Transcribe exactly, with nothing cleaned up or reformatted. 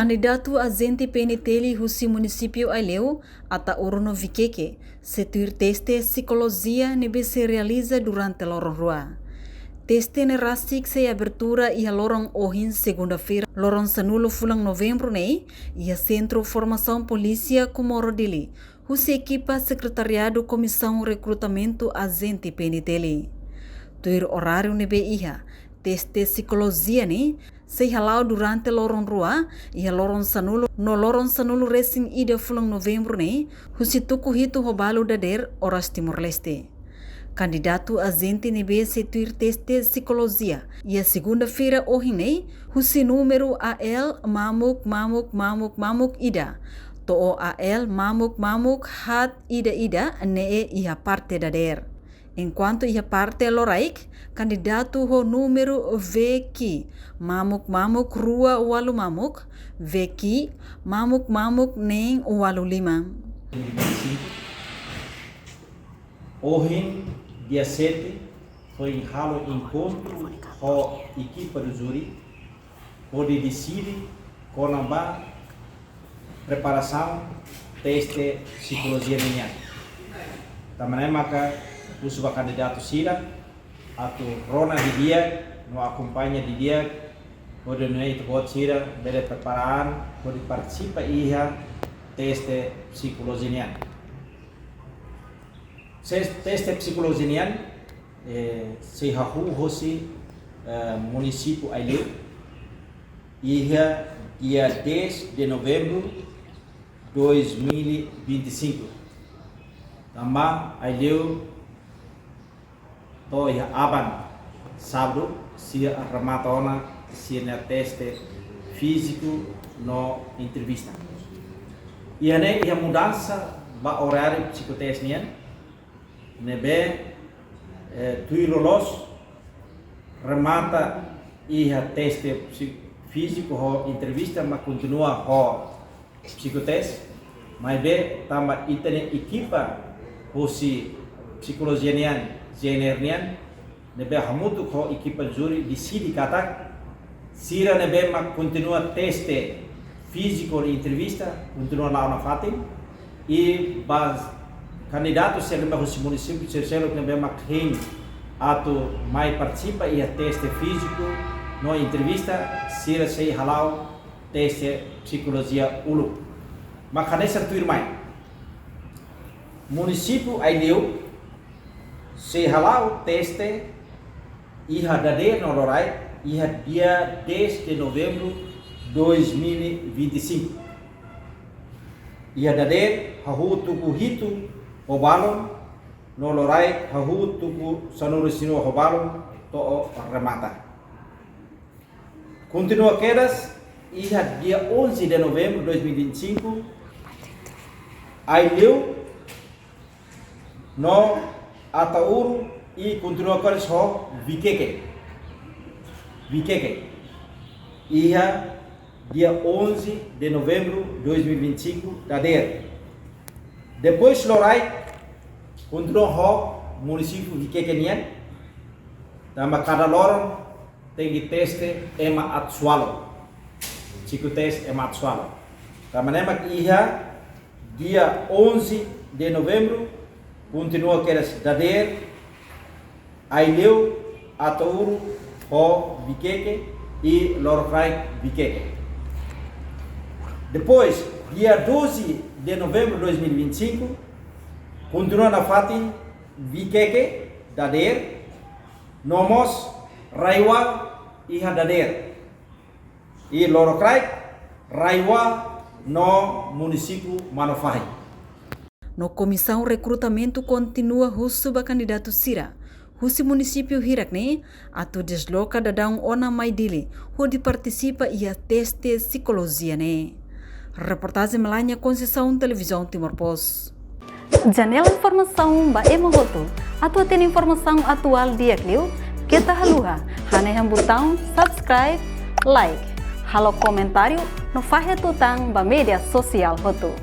Kandidatu ajente P N T L husi munisípiu Aileu, Ataúru no Viqueque, sei tuir teste psikolojia ne'ebé sei realiza durante loron rua. Teste ne'e rasik sei abertura iha loron ohin segunda-feira, loron sanulu fulan Novembru ne'e, iha Sentru Formasaun Polísia Comoro Dili, husi ekipa Sekretariadu Komisaun Rekrutamentu Ajente P N T L. Tuir oráriu ne'ebé iha, teste psikolojia ne'e sei hala'o durante loron rua, iha loron sanulu no loron sanulu resin ida fulan Novembru ne'e, husi tuku hitu ho balu dadeer oras Timor-Leste. Kandidatu ajente ne'ebé sei tuir teste psikolojia iha segunda-feira ohin ne'e, husi númeru A L mamuk mamuk mamuk mamuk ida to'o A L mamuk mamuk haat ida ida ne'e iha parte dadeer. Enkuantu iha parte loraik, kandidatu ho númeru V Q mamuk mamuk rua ualu mamuk, V Q mamuk mamuk neen ualu lima. Ohin, dia sete, foin halo enkontru ho ekipa do júri, hodi deside kona-ba preparasaun teste psikolojia nian. Tanba ne'e maka husu ba kandidatu sira atu rona didi'ak no akompaña didi'ak, hodi nune'e ita-boot sira bele prepara an hodi partisipa iha teste psikolojia nian. Ses-, teste psikolojia nian, eh, sei hahú hosi, eh, munisípiu Aileu, iha dia dez de Novembru dois mil e vinte e cinco. Tanba Aileu to'o iha aban sábadu, sira remata ona sira-nia teste fíziku no entrevista. Iha ne'e iha mudansa ba oráriu psikoteste nian, ne'ebé, eh, tuir loloos remata iha teste psi-, fíziku ho entrevista, mas kontinua ho psikoteste, maibé tanba ita-nia ekipa hosi psikolojia nian, J N R nian, ne'ebé hamutuk ho ekipa júri deside katak sira ne'ebé mak kontinua teste fíziku no entrevista, kontinua la'o nafatin, i ba kandidatu sira ne'ebé hosi munisípiu sira seluk ne'ebé mak hein atu mai partisipa iha teste fíziku no entrevista, sira sei hala'o teste psikolojia uluk. Mak hanesan tuirmai. Munisípiu Aileu sei hala'o teste iha dadeer no loraik, iha dia dez de Novembru dois mil e vinte e cinco. Iha dadeer hahú tuku hitu ho balun, no loraik hahú tuku sanulu-resin-rua ho balun to'o remata. Kontinua kedas iha dia onze de Novembru dois mil e vinte e cinco, Aileu no Ataúru i kontinua kedas ho Viqueque. Viqueque. Iha dia onze de Novembru dois mil e vinte e cinco, dadeer. Depois loraik, kontinua ho munisípiu Viqueque nian, tanba kada loron tenke teste ema atu sualo. Psikoteste ema atu sualo. Tanba ne'e mak iha dia onze de Novembru, kontinua kedas dadeer, Aileu, Ataúru, ho Viqueque i Lorokraik Viqueque. Depois, dia doze de Novembru dois mil e vinte e cinco, kontinua nafatin Viqueque, dadeer, no mós RAEOA iha dadeer. I Lorokraik, RAEOA no munisípiu Manufahi. No Komisaun Rekrutamentu kontinua husu ba kandidatu sira husi munisípiu hirak-ne'e atu desloka daudaun ona mai Dili hodi partisipa iha teste psikolojia ne'e. Reportajen Melania Conceição, Televizaun Timor Post. Janela informasaun ba ema hotu. Atu hatene informasaun atuál di'ak liu, keta haluha hanehan butaun subscribe, like, halo komentáriu no fahe tutan ba média sosiál hotu.